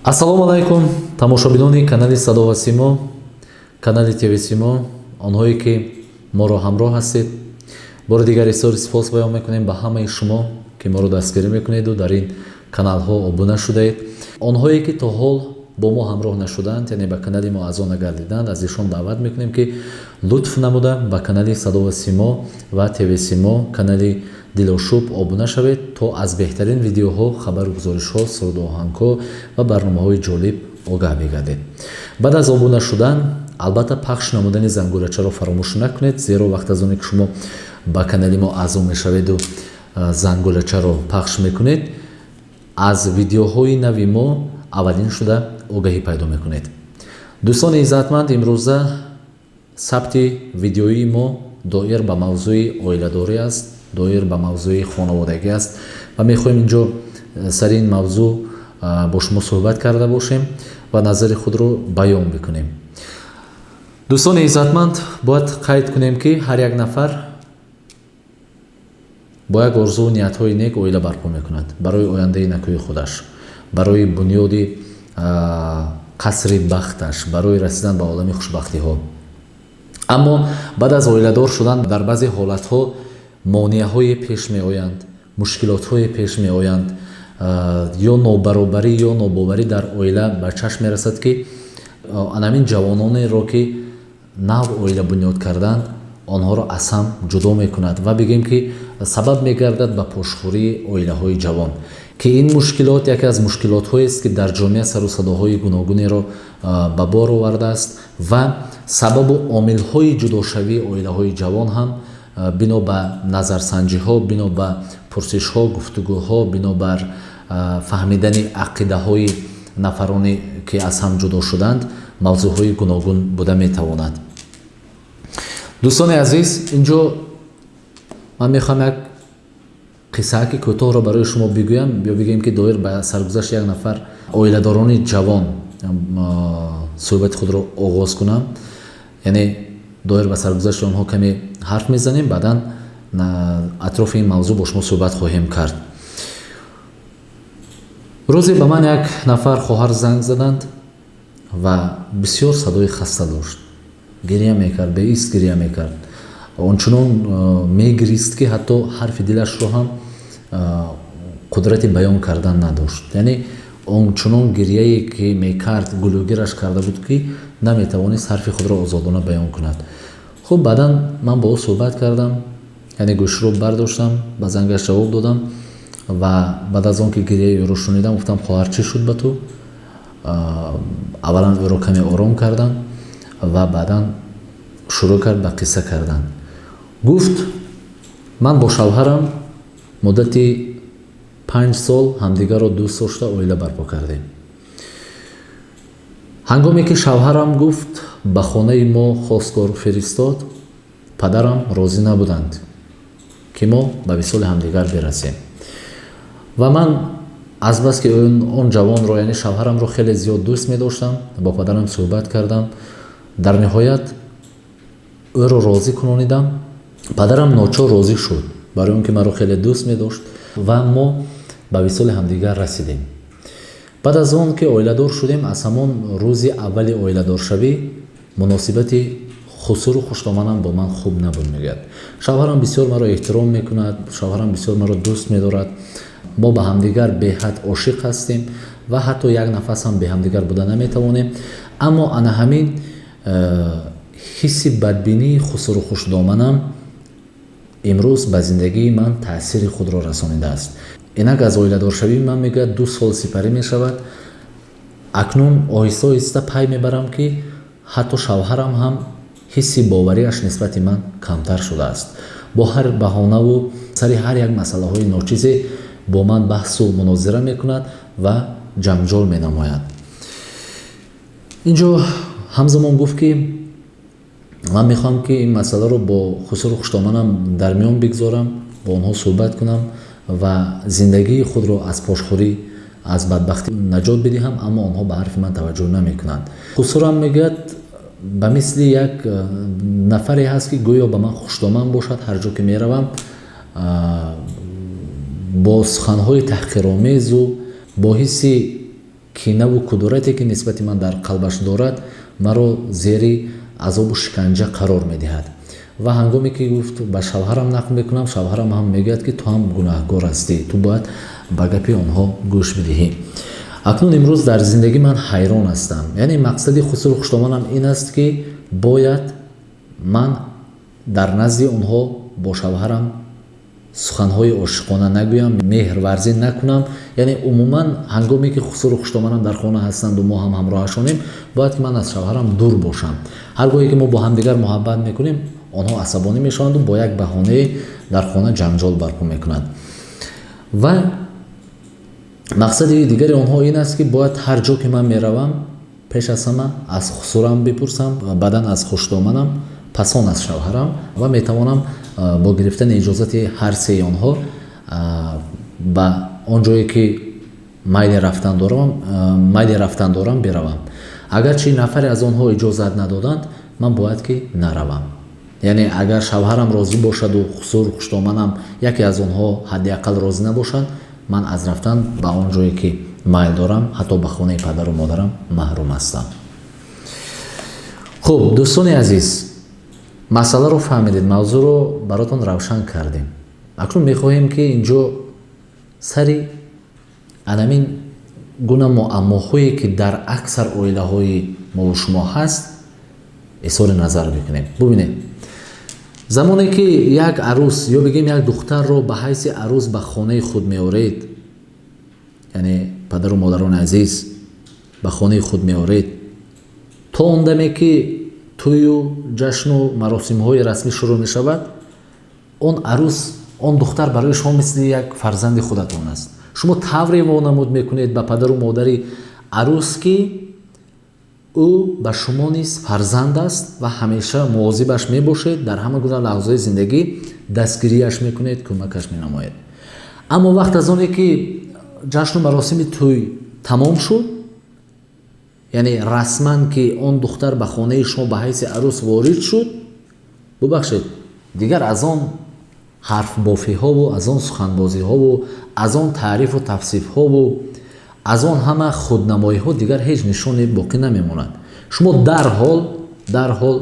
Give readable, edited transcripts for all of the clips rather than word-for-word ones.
Ассалому алайкум, тамошобинони канали Садо ва Симо, канали ТВ Симо, онҳое ки моро ҳамроҳ ҳастед. Бори дигар изҳори сипос баён мекунем ба ҳамаи шумо, ки моро дастгирӣ мекунеду дар ин каналҳо обуна шудаед. Онҳое ки то ҳол бо мо ҳамроҳ нашуданд, яъне ба канали мо аъзо нагардиданд, аз ишон даъват мекунем, ки лутф намуда ба канали Садо ва Симо ва ТВ Симо, канали Дилошуб обуна шавед, то аз беҳтарин видеоҳо, хабару гузоришҳо, суруду оҳангҳо ва барномаҳои ҷолиб огаҳ бигардед. Баъд аз обуна шудан, албатта, пахш намудани зангулачаро фаромӯш накунед, зеро вақт аз оне ки шумо ба канали мо аъзо мешаведу зангулачаро пахш мекунед, аз видеоҳои нави мо аввалин шуда огаҳӣ пайдо мекунед. Дӯстони иззатманд, имрӯза сабти видеоии мо доир ба мавзӯи оиладорӣ аст, доир ба мавзӯи хонаводагӣ аст ва мехоҳем инҷо сари ин мавзӯъ бо шумо суҳбат карда бошем ва назари худро баён бикунем. Дӯстони иззатманд, бояд қайд кунем, ки ҳар як нафар бо як орзуву ниятҳои нек оила барпо мекунад барои ояндаи накӯи худаш, барои бунёди қасри бахташ, барои расидан ба олами хушбахтиҳо. Аммо баъд аз оиладор шудан дар баъзе ҳолатҳо монеаҳое пеш меоянд, мушкилотҳое пеш меоянд, ё нобаробарӣ, ё нобоварӣ дар оила ба чашм мерасад, ки анамин ҷавононеро, ки нав оила бунёд карданд, онҳоро аз ҳам ҷудо мекунад ва бигем, ки сабаб мегардад ба пошхӯрии оилаҳои ҷавон, ки ин мушкилот яке аз мушкилотҳоест, ки дар ҷомеа сару садоҳои гуногунеро ба бор овардааст. Ва сабабу омилҳои ҷудошавии оилаҳои ҷавон ҳам, бино ба назарсанҷиҳо, бино ба пурсишҳо, гуфтугӯҳо, бино бар фаҳмидани ақидаҳои нафароне, ки аз ҳам ҷудо шуданд, мавзӯъҳои гуногун буда метавонад. Дӯстони азиз, инҷо ман мехоҳам як қиссааки кӯтоҳро барои шумо бигӯям ё бигӯем, ки доир ба саргузашти як нафар оиладорони ҷавон суҳбати худро оғоз кунам, яъне доир ба саргузашти онҳо каме ҳарф мезанем, баъдан атрофи ин мавзӯъ бо шумо суҳбат хоҳем кард. Рӯзе ба ман як нафар хоҳар занг заданд ва бисёр садои хаста дошт, гиря мекард, беист гиря мекард, ончунон мегирист, ки ҳатто ҳарфи дилашро ҳам қудрати баён кардан надошт. Яъне ончунон гиряе ки мекард, гулӯгираш карда буд, ки наметавонист ҳарфи худро озодона баён кунад. Хуб, баъдан ман бо ӯ суҳбат кардам, яъне гӯширо бардоштам, ба зангаш ҷавоб додам ва баъд аз он ки гиряи ӯро шунидам, гуфтам: «Хоҳар, чӣ шуд ба ту?» Аввалан ӯро каме ором кардам ва баъдан шурӯъ кард ба қисса кардан. Гуфт: «Ман бо шавҳарам муддати 5 сол ҳамдигарро дӯст дошта, оила барпо кардем. Ҳангоме ки шавҳарам, гуфт, ба хонаи мо хостгор фиристод, падарам розӣ набуданд, ки мо ба висоли ҳамдигар бирасем. Ва ман азбаски он ҷавонро, яъне шавҳарамро, хеле зиёд дӯст медоштам, бо падарам суҳбат кардам, дар ниҳоят ӯро розӣ кунонидам. Падарам ночор розӣ шуд, барои он ки маро хеле дӯст медошт, ва мо ба висоли ҳамдигар расидем. Баъд аз он ки оиладор шудем, аз ҳамон рӯзи аввали оиладоршавӣ муносибати хусуру хушдоманам бо ман хуб набуд», мегӯяд. «Шавҳарам бисёр маро эҳтиром мекунад, шавҳарам бисёр маро дӯст медорад, мо ба ҳамдигар беҳад ошиқ ҳастем ва ҳатто як нафас ҳам беҳамдигар буда наметавонем. Аммо ана ҳамин ҳисси бадбинии хусуру хушдоманам имрӯз ба зиндагии ман таъсири худро расонидааст. Инак аз оиладоршавии ман, мегӯяд, 2 сол сипарӣ мешавад. Акнун оҳиста оҳиста пай мебарам, ки ҳатто шавҳарам ҳам ҳисси бовариаш нисбати ман камтар шудааст. Бо ҳар баҳонаву сари ҳар як масъалаҳои ночизе бо ман баҳсу мунозира мекунад ва ҷанҷол менамояд». Инҷо ҳамзамон гуфт, ки ман мехоҳам, ки ин масъаларо бо хусуру хушдоманам дар миён бигзорам, бо онҳо суҳбат кунам ва зиндагии худро аз пошхӯрӣ, аз бадбахтӣ наҷот бидиҳам, аммо онҳо ба ҳарфи ман таваҷҷӯҳ намекунанд. Хусурам, мегӯяд, ба мисли як нафаре ҳаст, ки гӯё ба ман хушдоман бошад. Ҳар ҷо ки меравам, бо суханҳои таҳқиромезу бо ҳисси Кинаву кудурате, ки нисбати ман дар қалбаш дорад, маро зери азобу шиканҷа қарор медиҳад. Ва ҳангоме ки, гуфт, ба шавҳарам нақл мекунам, шавҳарам ҳам мегӯяд, ки ту ҳам гунаҳкор ҳастӣ, ту бояд ба гапи онҳо гӯш бидиҳӣ. Акнун имрӯз дар зиндагӣ ман ҳайрон ҳастам. Яъне мақсади хусуру хуштоманам ин аст, ки бояд ман дар назди онҳо бо шавҳарам суханҳои ошиқона нагӯям, меҳрварзӣ накунам. Яъне умуман, ҳангоме ки хусуру хуштоманам дар хона ҳастанду мо ҳам ҳамроҳашонем, бояд ки ман аз шавҳарам дур бошам. Ҳар гоҳе ки мо бо ҳамдигар муҳаббат мекунем, онҳо асабонӣ мешаванду бо як баҳонае дар хона ҷанҷол барпо мекунанд. Ва мақсади дигари онҳо ин аст, ки бояд ҳар ҷо ки ман меравам, пеш аз ҳама аз хусурам бипурсам, баъдан аз хуштоманам, пасон аз шавҳарам, ва метавонам бо гирифтани иҷозати ҳар сеи онҳо ба он ҷое ки майли рафтан дорам биравам. Агарчи нафаре аз онҳо иҷозат надоданд, ман бояд ки наравам. Яъне агар шавҳарам розӣ бошаду хусуру хуштоманам яке аз онҳо ҳадди ақал розӣ набошанд, ман аз рафтан ба он ҷое ки майл дорам, ҳатто ба хонаи падару модарам, маҳрум ҳастам. Хуб, дӯстони азиз, масъаларо фаҳмидед, мавзӯъро баротон равшан кардем. Акнун мехоҳем, ки инҷо сари анамин гуна муаммоҳое, ки дар аксар оилаҳои мову шумо ҳаст, изҳори назар мекунем. Бубинед, замоне ки як арӯс ё бигем як духтарро ба ҳайси арӯс ба хонаи худ меоред, яъне, падару модарони азиз, ба хонаи худ меоред, то он даме ки тӯю ҷашну маросимҳои расмӣ шурӯъ мешавад, он арӯс, он духтар барои шумо мисли як фарзанди худатон аст. Шумо тавре вонамуд мекунед ба падару модари арӯс, ки ӯ ба шумо низ фарзанд аст ва ҳамеша мувозибаш мебошед, дар ҳама гуна лаҳзаҳои зиндагӣ дастгирияш мекунед, кӯмакаш менамоед. Аммо вақт аз оне ки ҷашну маросими тӯй тамом шуд, яъне расман ки он духтар ба хонаи шумо ба ҳайси арӯс ворид шуд, бубахшед, дигар аз он ҳарфбофиҳову аз он суханбозиҳову аз он таърифу тавсифҳову аз он ҳама худнамоиҳо дигар ҳеҷ нишоне боқӣ намемонад. Шумо дарҳол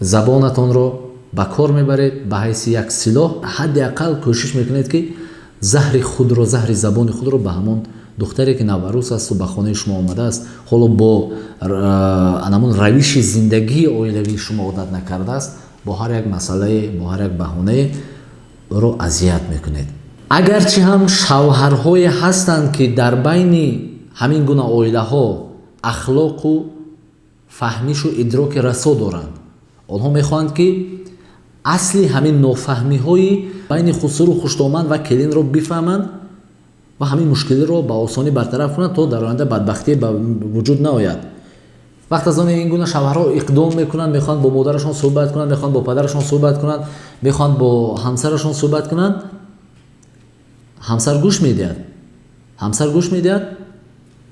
забонатонро ба кор мебаред ба ҳайси як силоҳ, ҳадди ақал кӯшиш мекунед, ки заҳри худро, заҳри забони худро ба ҳамон духтаре, ки наварӯс асту ба хонаи шумо омадааст, ҳоло бо анамон равиши зиндагии оилавии шумо одат накардааст, бо ҳар як масъалае, бо ҳар як баҳонае ӯро азият мекунед. Агарчи ҳам шавҳарҳое ҳастанд, ки дар байни ҳамин гуна оилаҳо ахлоқу фаҳмишу идроки расо доранд. Онҳо мехоҳанд, ки асли ҳамин нофаҳмиҳои байни хусуру хуштоман ва келинро бифаҳманд ва ҳамин мушкилиро ба осонӣ бартараф кунанд, то дар оянда бадбахтие ба вуҷуд наояд. Вақт аз он ин гуна шавҳарҳо иқдом мекунанд, мехоҳанд бо модарашон суҳбат кунанд, мехоҳанд бо падарашон суҳбат кунанд, мехоҳанд бо ҳамсарашон суҳбат кунанд. Ҳамсар гӯш медиҳад, ҳамсар гӯш медиҳад,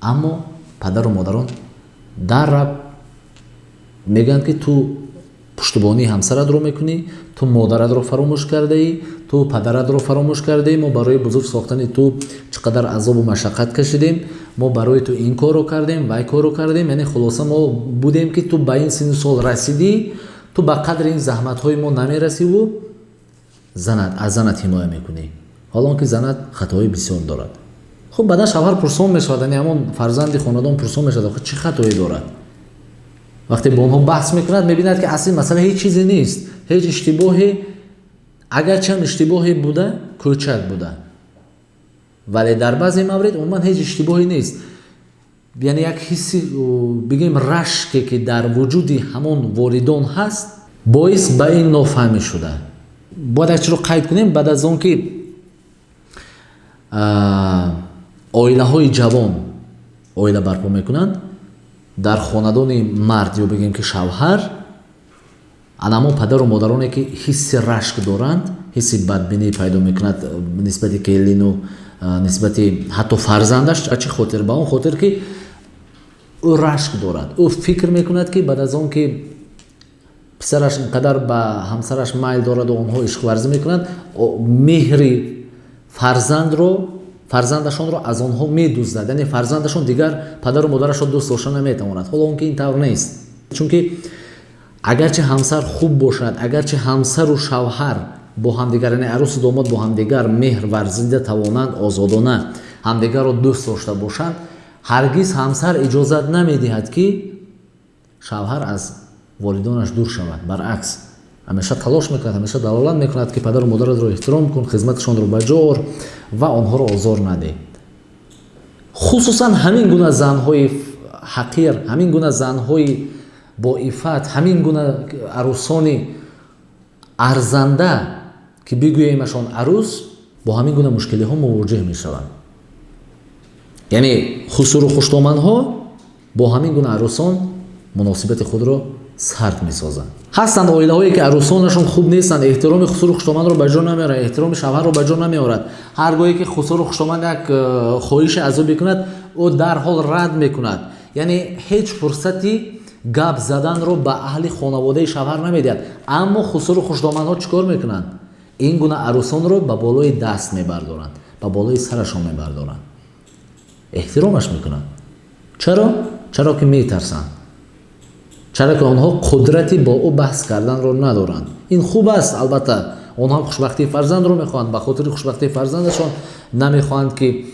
аммо падару модарон дарраб мегӯянд, ки ту пуштубонии ҳамсаратро мекунӣ, ту модаратро фаромӯш кардаӣ, ту падаратро фаромӯш кардаӣ, мо барои бузург сохтани ту чӣ қадар азобу машаққат кашидем, мо барои ту ин корро кардем, вай корро кардем. Яъне хулоса, мо будем, ки ту ба ин синну сол расидӣ, ту ба қадри ин заҳматҳои мо намерасиву занат аз занат ҳимоя мекунӣ, ҳоло он ки занат хатои бисёр дорад. Хуб, баъдан шавҳар пурсон мешавад, яъне ҳамон фарзанди хонадон пурсон мешавад, охи чӣ хатое дорад? Вақте бо онҳо баҳс мекунад, мебинад, ки асли масъала ҳеҷ чизе нест, ҳеҷ иштибоҳе, агарчи ҳам иштибоҳе буда, кӯчак буда, вале дар баъзе маврид умуман ҳеҷ иштибоҳе нест. Яъне як ҳисси, бигем, рашке, ки дар вуҷуди ҳамон волидон ҳаст, боис ба ин нофаҳмӣ шуда. Бояд як чиро қайд кунем: баъд аз он ки оилаҳои ҷавон оила барпо мекунанд, дар хонадони мард ё бигем ки шавҳар, анамон падару модароне, ки ҳисси рашк доранд, ҳисси бадбинӣ пайдо мекунад нисбати келину нисбати ҳатто фарзандаш. Чӣ хотир? Ба он хотир, ки ӯ рашк дорад. Ӯ фикр мекунад, ки баъд аз он ки писараш ин қадар ба ҳамсараш майл дораду онҳо ишқварзӣ мекунанд, меҳри фарзандро Фарзандашонро аз онҳо медуздад, яъне фарзандашон дигар падару модарашро дӯст дошта наметавонад. Ҳоло он ки ин тавр нест, чунки агарчи ҳамсар хуб бошад, агарчи ҳамсару шавҳар бо ҳамдигар, яъне арӯсу домод бо ҳамдигар меҳр варзида тавонанд, озодона ҳамдигарро дӯст дошта бошанд, ҳаргиз ҳамсар иҷозат намедиҳад, ки шавҳар аз волидонаш дур шавад. Баръакс, ҳамеша талош мекунад, ҳамеша далолат мекунад, ки падару модаратро эҳтиром кун, хизматашонро ба ҷо ор ва онҳоро озор надеҳ. Хусусан ҳамин гуна занҳои ҳақир, ҳамин гуна занҳои боиффат, ҳамин гуна арӯсони арзанда, ки бигӯемашон арӯс, бо ҳамин гуна мушкилиҳо мувоҷеҳ мешаванд. Яъне хусуру хуштоманҳо бо ҳамин гуна арӯсон муносибати худро сард месозанд. Ҳастанд оилаҳое, ки арӯсонашон хуб нестанд, эҳтироми хусуру хуштоманро ба ҷо намеорад, эҳтироми шавҳарро ба ҷо намеорад. Ҳар гоҳе ки хусуру хуштоман як хоҳише аз ӯ бикунад, ӯ дарҳол рад мекунад, яъне ҳеҷ фурсати гап заданро ба аҳли хонаводаи шавҳар намедиҳад. Аммо хусуру хуштоманҳо чӣ кор мекунанд? Ин гуна арӯсонро ба болои даст мебардоранд, ба болои сарашон мебардоранд, эҳтиромаш мекунанд. Чаро? Чаро ки метарсанд, чаро ки онҳо қудрати бо ӯ баҳс карданро надоранд. Ин хуб аст, албатта, онҳо ҳам хушбахтии фарзандро мехоҳанд, ба хотири хушбахтии фарзандашон намехоҳанд, ки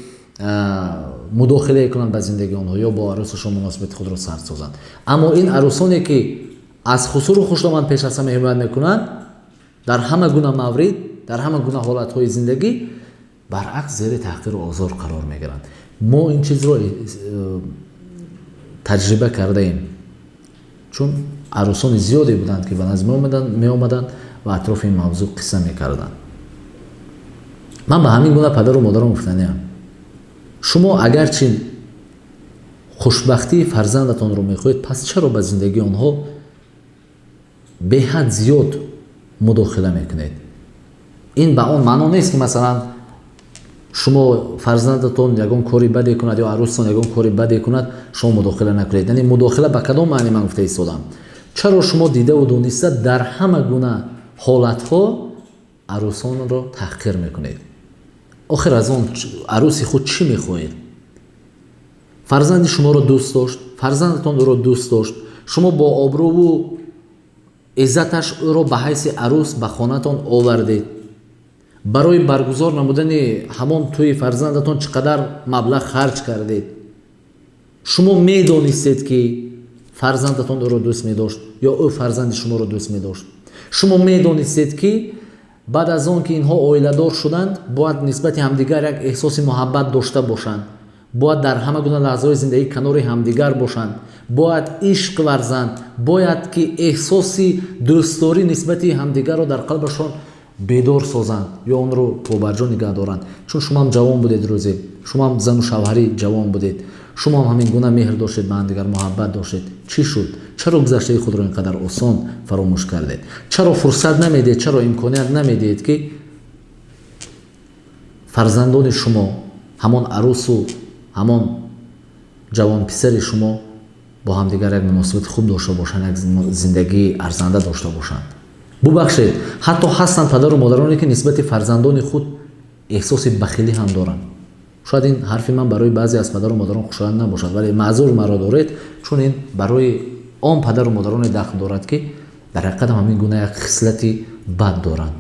мудохилае кунанд ба зиндагии онҳо ё бо арӯсашон муносибати худро сард созанд. Аммо ин арӯсоне, ки аз хусуру хуштоманд пеш аз ҳама ҳимоят мекунанд, дар ҳама гуна маврид, дар ҳама гуна ҳолатҳои зиндагӣ, баръакс, зери таҳқиру озор қарор мегиранд. Мо ин чизро таҷриба кардаем, чун арӯсони зиёде буданд, ки ба назди меомаданд ва атрофи ин мавзӯъ қисса мекарданд. Ман ба ҳамин гуна падару модарон гуфтаниам: шумо агарчи хушбахтии фарзандатонро мехоҳед, пас чаро ба зиндагии онҳо беҳад зиёд мудохила мекунед? Ин ба он маъно нест, ки масалан шумо фарзандатон ягон кори баде кунад ё арӯстон ягон кори баде кунад, шумо мудохила накунед. Яъне мудохила ба кадом маъни ман гуфта истодам? Чаро шумо дидаву дониста дар ҳама гуна ҳолатҳо арӯсонро таҳқир мекунед? Охир аз он арӯси худ чӣ мехоҳед? Фарзанди шуморо дӯст дошт, фарзандатон ӯро дӯст дошт, шумо бо обрӯву иззаташ ӯро ба ҳайси арӯс ба хонатон овардед. Барои баргузор намудани ҳамон тӯи фарзандатон чӣ қадар маблағ харҷ кардед. Шумо медонистед, ки фарзандатон ӯро дӯст медошт ё ӯ фарзанди шуморо дӯст медошт. Шумо медонистед, ки баъд аз он ки инҳо оиладор шуданд, бояд нисбати ҳамдигар як эҳсоси муҳаббат дошта бошанд, бояд дар ҳама гуна лаҳзаҳои зиндагӣ канори ҳамдигар бошанд, бояд ишқ варзанд, бояд ки эҳсоси дӯстдорӣ нисбати ҳамдигарро дар қалбашон бедор созанд ё онро побарҷо нигаҳ доранд. Чун шумоам ҷавон будед, рӯзе шумоам зану шавҳарӣ ҷавон будед, шумоам ҳамин гуна меҳр доштед, ба ҳамдигар муҳаббат доштед. Чӣ шуд? Чаро гузаштаи худро ин қадар осон фаромӯш кардед? Чаро фурсат намедиҳед, чаро имконият намедиҳед, ки фарзандони шумо, ҳамон арӯсу ҳамон ҷавонписари шумо бо ҳамдигар як муносибати хуб дошта бошанд, як зиндагии арзанда дошта бошанд? Бубахшед, ҳатто ҳастанд падару модароне, ки нисбати фарзандони худ эҳсоси бахилӣ ҳам доранд. Шояд ин ҳарфи ман барои баъзе аз падару модарон хушоянд набошад, вале маъзур маро доред, чун ин барои он падару модароне дахл дорад, ки дар ҳақиқат ҳам ҳамин гуна як хислати бад доранд.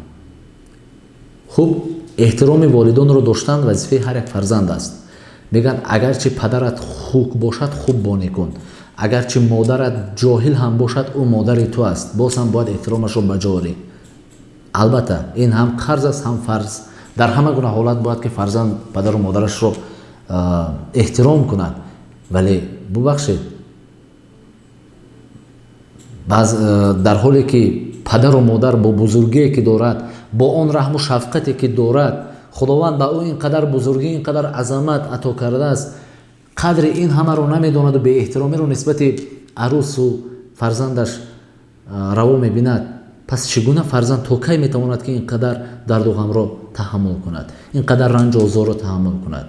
Хуб, эҳтироми волидонро доштан вазифаи ҳар як фарзанд аст. Мегӯянд, агарчи падарат хук бошад, хуб бонӣ кун, агарчи модарат ҷоҳил ҳам бошад, ӯ модари ту аст, боз ҳам бояд эҳтиромашро ба ҷо орӣ. Албатта, ин ҳам қарз аст, ҳам фарз. Дар ҳама гуна ҳолат бояд ки фарзанд падару модарашро эҳтиром кунад. Вале бубахшед, дар ҳоле ки падару модар бо бузургие ки дорад, бо он раҳму шафқате ки дорад, Худованд ба ӯ ин қадар бузургӣ, ин қадар азамат ато кардааст, қадри ин ҳамаро намедонаду беэҳтиромиро нисбати арӯсу фарзандаш раво мебинад, пас чӣ гуна фарзанд то кай метавонад, ки ин қадар дарду ғамро таҳаммул кунад, ин қадар ранҷу озорро таҳаммул кунад?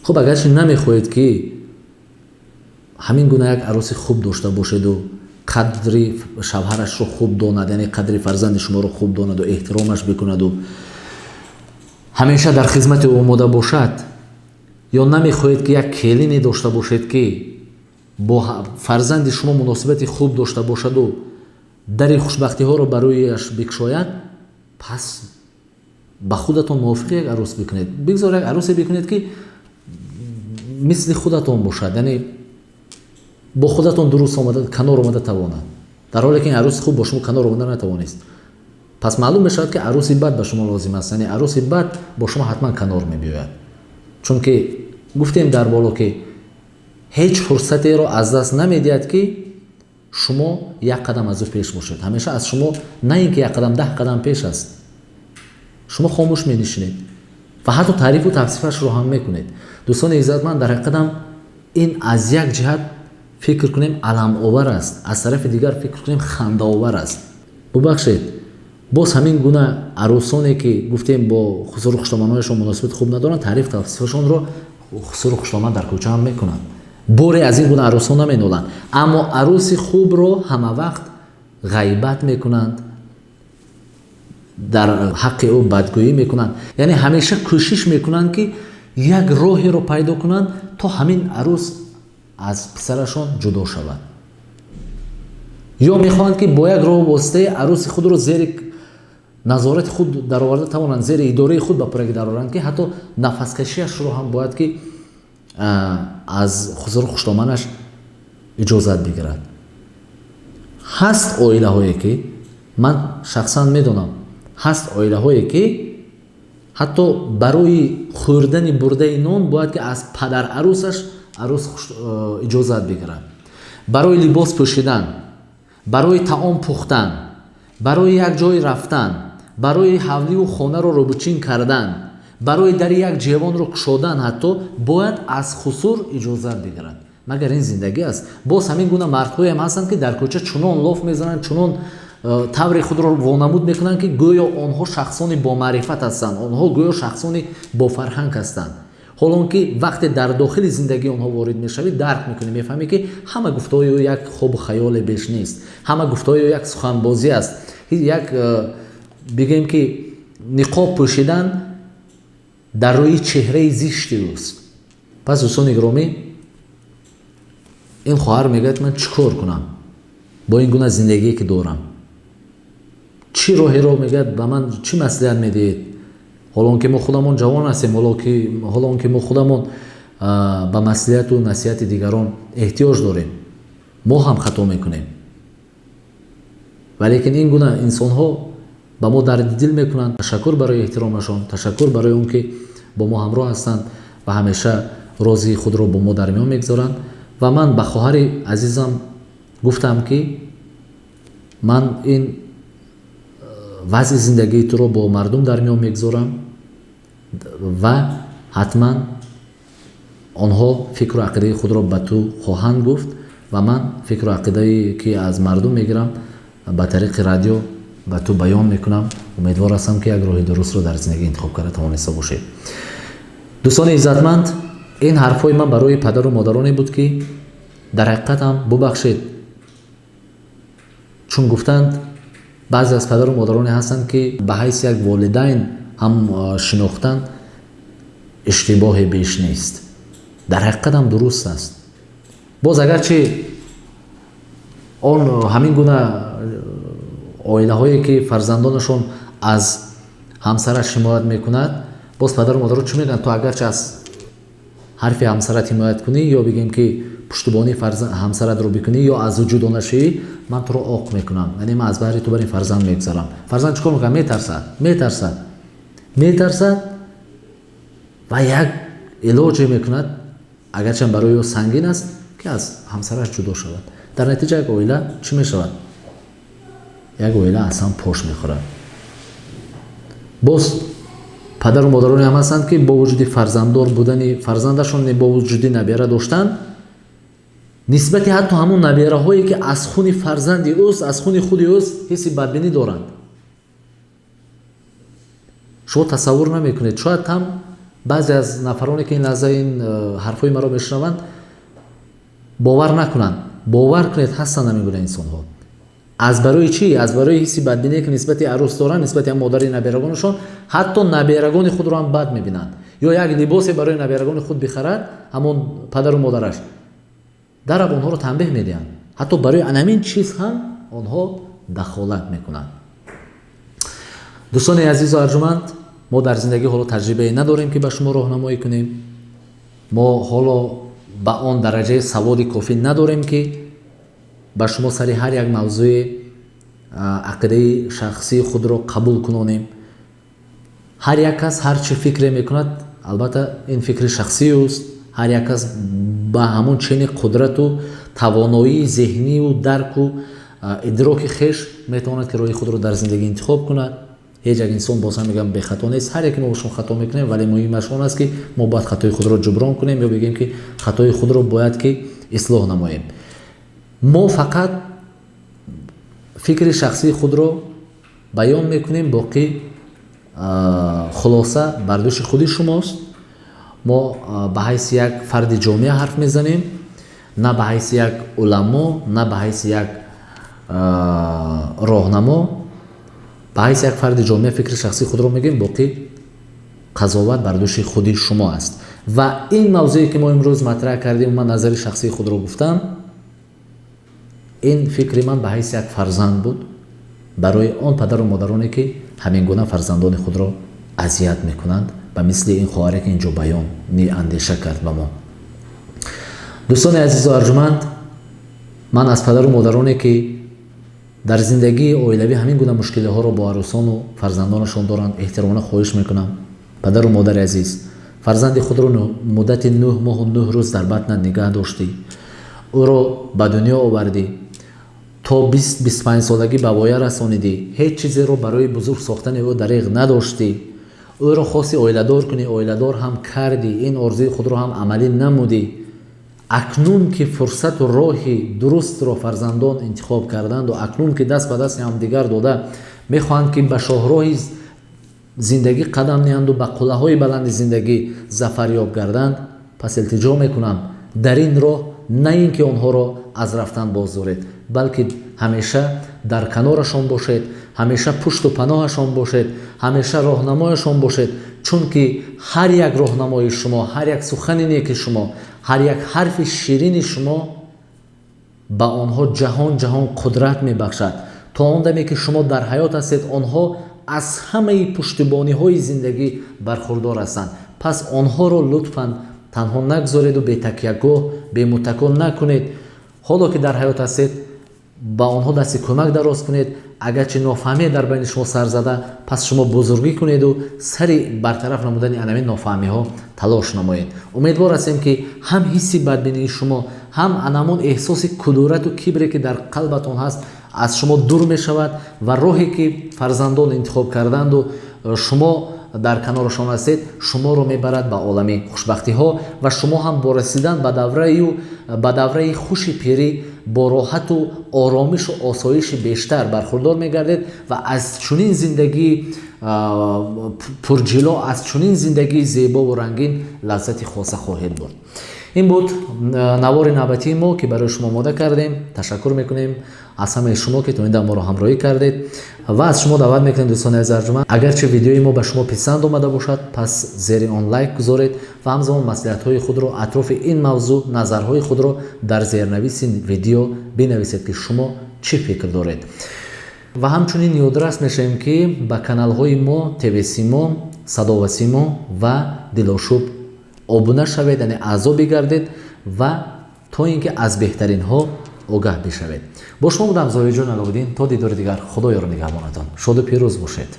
Хуб, агарчи намехоҳед, ки ҳамин гуна як арӯси хуб дошта бошеду қадри шавҳарашро хуб донад, яъне қадри фарзанди шуморо хуб донаду эҳтиромаш бикунаду Ҳамеша дар хизмати ӯ омода бошад, ё намехоҳед, ки як келине дошта бошед, ки бо фарзанди шумо муносибати хуб дошта бошаду дари хушбахтиҳоро барояш бикушояд, пас ба худатон мувофиқ як арӯс бикунед. Бигзор як арӯсе бикунед, ки мисли худатон бошад, яъне бо худатон дуруст омада, канор омада тавонад, дар ҳоле ки ин арӯси хуб бо шумо канор омада натавонист. Пас маълум мешавад, ки арӯси бад ба шумо лозим аст, яъне арӯси бад бо шумо ҳатман канор мебиёяд, чунки гуфтем дар боло, ки ҳеҷ фурсатеро аз даст намедиҳад, ки шумо як қадам аз ӯ пеш бошед. Ҳамеша аз шумо на ин ки як қадам, 10 қадам пеш аст. Шумо хомӯш менишинед ва ҳатто таърифу тавсифашро ҳам мекунед. Дӯстони иззатманд, дар ҳақиқатам ин аз як ҷиҳат фикр кунем, аламовар аст, аз тарафи дигар фикр кунем, хандаовар аст. Бубахшед, боз ҳамин гуна арӯсоне, ки гуфтем, бо хусуру хуштоманҳояшон муносибати хуб надоранд, таъриф тавсифашонро хусуру хуштоман дар кӯча ҳам мекунанд, боре аз ин гуна арӯсон наменоланд, аммо арӯси хубро ҳама вақт ғайбат мекунанд, дар ҳаққи ӯ бадгӯӣ мекунанд, яъне ҳамеша кӯшиш мекунанд, ки як роҳеро пайдо кунанд, то ҳамин арӯс аз писарашон ҷудо шавад, ё мехоҳанд, ки бо як роҳу воситаи арӯси худро зери назорати худ дароварда тавонанд, зери идораи худ ба пурагӣ дароранд, ки ҳатто нафаскашиашро ҳам бояд ки аз хусуру хуштоманаш иҷозат бигирад. Ҳаст оилаҳое, ки ман шахсан медонам, ҳаст оилаҳое, ки ҳатто барои хӯрдани бурдаи нон бояд ки аз падар арӯсаш арӯс иҷозат бигирад, барои либос пӯшидан, барои таом пухтан, барои як ҷой рафтан, барои ҳавливу хонаро рӯбучин кардан, барои дари як ҷевонро кушодан ҳатто бояд аз хусур иҷозат бигирад. Магар ин зиндагӣ аст? Боз ҳамин гуна мардҳоям ҳастанд, ки дар кӯча чунон лоф мезананд, чунон тавре худро вонамуд мекунанд, ки гӯё онҳо шахсони бомаърифат ҳастанд, онҳо гӯё шахсони бофарҳанг ҳастанд, ҳолон ки вақте дар дохили зиндагии онҳо ворид мешавӣ, дарк мекунӣ, мефаҳмӣ, ки ҳама гуфтаҳои ӯ як хобу хаёле беш нест, ҳама гуфтаҳои ӯ як суханбозӣ аст, як бигӯем, ки ниқоб пӯшидан дар рӯи чеҳраи зишти ӯст. Пас, дӯстони гиромӣ, ин хоҳар мегӯяд: «Ман чӣ кор кунам бо ин гуна зиндагие, ки дорам? Чӣ роҳеро, мегӯяд, ба ман чӣ маслиҳат медиҳед?» Ҳоло он ки мо худамон ҷавон ҳастем, ҳоло он ки мо худамон ба маслиҳату насиҳати дигарон эҳтиёҷ дорем, мо ҳам хато мекунем, валекин ин гуна инсонҳо ба мо дарди дил мекунанд. Ташаккур барои эҳтиромашон, ташаккур барои он ки бо мо ҳамроҳ ҳастанд ва ҳамеша рози худро бо мо дар миён мегузоранд. Ва ман ба хоҳари азизам гуфтам, ки ман ин вазъи зиндагии туро бо мардум дар миён мегузорам ва ҳатман онҳо фикру ақидаи худро ба ту хоҳанд гуфт ва ман фикру ақидае, ки аз мардум мегирам, ба тариқи радио ба ту баён мекунам. Умедвор ҳастам, ки як роҳи дурустро дар зиндагӣ интихоб карда тавониста бошед. Дӯстони иззатманд, ин ҳарфҳои ман барои падару модароне буд, ки дар ҳақиқатам, бубахшед, чун гуфтанд, баъзе аз падару модароне ҳастанд, ки ба ҳайси як волидайн ҳам шинохтан иштибоҳе беш нест. Дар ҳақиқатам дуруст аст. Боз агарчи он ҳамин гуна оилаҳое, ки фарзандонашон аз ҳамсараш ҳимоят мекунад, боз падару модаро чӣ мегӯянд? Ту агарчи аз ҳарфи ҳамсарат ҳимоят кунӣ ё бигем, ки пуштубонии ҳамсаратро бикунӣ ё аз ӯ ҷудо нашавӣ, ман туро оқ мекунам, яъне ман аз баҳри ту бар ин фарзанд мегузарам. Фарзанд чӣ кор мекунад? Метарсад, метарсад, метарсад ва як илоҷе мекунад, агарчи барои ӯ сангин аст, ки аз ҳамсараш ҷудо шавад. Дар натиҷа як оила чӣ мешавад? Як оила аз ҳам пош мехӯрад. Боз падару модароне ҳам ҳастанд, ки бо вуҷуди фарзанддор будани фарзандашон, бо вуҷуди набера доштан, нисбати ҳатто ҳамон набераҳое, ки аз хуни фарзанди ӯст, аз хуни худи ӯст, ҳисси бадбинӣ доранд. Шумо тасаввур намекунед, шояд ҳам баъзе аз нафароне, ки ин лаҳза ин ҳарфҳои маро мешунаванд, бовар накунанд. Бовар кунед, ҳастанд ҳамин гуна инсонҳо. Аз барои чӣ? Аз барои ҳисси бадбиние, ки нисбати арӯс доранд, нисбати ҳам модари наберагонашон. Ҳатто наберагони худро ҳам бад мебинанд. Ё як либосе барои наберагони худ бихарад, ҳамон падару модараш дарав онҳоро танбеҳ медиҳанд. Ҳатто барои анамин чиз ҳам онҳо дахолат мекунанд. Дӯстони азизу арҷуманд, мо дар зиндагӣ ҳоло таҷрибае надорем, ки ба шумо роҳнамоӣ кунем. Мо ҳоло ба он дараҷаи саводи кофӣ надорем, ки ба шумо сари ҳар як мавзӯи ақидаи шахсии худро қабул кунонем. Ҳар як кас ҳар чӣ фикре мекунад, албатта, ин фикри шахсии ӯст. Ҳар як кас ба ҳамон чени қудрату тавоноии зеҳнию дарку идроки хеш метавонад, ки роҳи худро дар зиндагӣ интихоб кунад. Ҳеҷ як инсон, боз ҳам мегӯям, бехато нест. Ҳар яке мо шумо хато мекунем, вале муҳимаш он аст, ки мо бояд хатои худро ҷуброн кунем ё бигӯем, ки хатои худро бояд ки ислоҳ намоем. Мо фақат фикри шахсии худро баён мекунем, боқӣ хулоса бар дӯши худи шумост. Мо ба ҳайси як фарди ҷомеа ҳарф мезанем, на ба ҳайси як уламо, на ба ҳайси як роҳнамо. Ба ҳайси як фарди ҷомеа фикри шахсии худро мегӯем, боқӣ қазоват бар дӯши худи шумо аст. Ва ин мавзӯе, ки мо имрӯз матраҳ кардем, ман назари шахсии худро гуфтам. Ин фикри ман ба ҳайси як фарзанд буд барои он падару модароне, ки ҳамин гуна фарзандони худро азият мекунанд, ба мисли ин хоҳаре, ки инҷо баёни андеша кард ба мо. Дӯстони азизу арҷуманд, ман аз падару модароне, ки дар зиндагии оилавӣ ҳамин гуна мушкилиҳоро бо арӯсону фарзандонашон доранд, эҳтиромона хоҳиш мекунам: падару модари азиз, фарзанди худро муддати 9 моҳу 9 рӯз дар батнат нигаҳ доштӣ, ӯро ба дунё овардӣ, то 20-25 солагӣ ба воя расонидӣ, ҳеҷ чизеро барои бузург сохтани ӯ дариғ надоштӣ, ӯро хости оиладор кунӣ, оиладор ҳам кардӣ, ин орзуи худро ҳам амалӣ намудӣ. Акнун ки фурсату роҳи дурустро фарзандон интихоб карданду, акнун ки даст ба дасти ҳамдигар дода мехоҳанд, ки ба шоҳроҳи зиндагӣ қадам ниҳанду ба қуллаҳои баланди зиндагӣ зафарёб гарданд, пас илтиҷо мекунам, дар ин роҳ на ин ки онҳоро аз рафтан боздоред, балки ҳамеша дар канорашон бошед, ҳамеша пушту паноҳашон бошед, ҳамеша роҳнамояшон бошед. Чунки ҳар як роҳнамои шумо, ҳар як сухани неки шумо, ҳар як ҳарфи ширини шумо ба онҳо ҷаҳон ҷаҳон қудрат мебахшад. То он даме, ки шумо дар ҳаёт ҳастед, онҳо аз ҳамаи пуштибониҳои зиндагӣ бархурдор ҳастанд. Пас онҳоро лутфан танҳо нагзореду бетакягоҳ, бемуттако накунед. Ҳоло ки дар ҳаёт ҳастед, ба онҳо дасти кӯмак дароз кунед. Агарчи нофаҳмие дар байни шумо сар зада, пас шумо бузургӣ кунеду сари бартараф намудани анамин нофаҳмиҳо талош намоед. Умедвор ҳастем, ки ҳам ҳисси бадбинии шумо, ҳам анамон эҳсоси кудурату кибре, ки дар қалбатон ҳаст, аз шумо дур мешавад ва роҳе, ки фарзандон интихоб карданду шумо дар канорашон ҳастед, шуморо мебарад ба олами хушбахтиҳо ва шумо ҳам бо расидан ба давраи хуши пирӣ бо роҳату оромишу осоиши бештар бархурдор мегардед ва аз чунин зиндагии пурҷило, аз чунин зиндагии зебову рангин лаззати хоса хоҳед бурд. Ин буд навори навбатии мо, ки барои шумо омода кардем. Ташаккур мекунем аз ҳамаи шумо, ки то ин дам моро ҳамроҳӣ кардед, ва аз шумо даъват мекунем, дӯстони азиз арҷуманд, агарчи видеои мо ба шумо писанд омада бошад, пас зери он лайк гузоред ва ҳамзамон маслиҳатҳои худро атрофи ин мавзӯъ, назарҳои худро дар зернависи видео бинависед, ки шумо чӣ фикр доред. Ва ҳамчунин ёдрас мешавем, ки ба каналҳои мо ТВ Симо, Садо ва Симо ва Дилошуб обуна шавед, яъне аъзо бигардед ва то ин ки аз беҳтаринҳо огаҳ бишавед. Бо шумо будам Зоҳирҷон Аловуддин. То дидори дигар, Худо ёру нигаҳбонатон, шоду пирӯз бошед.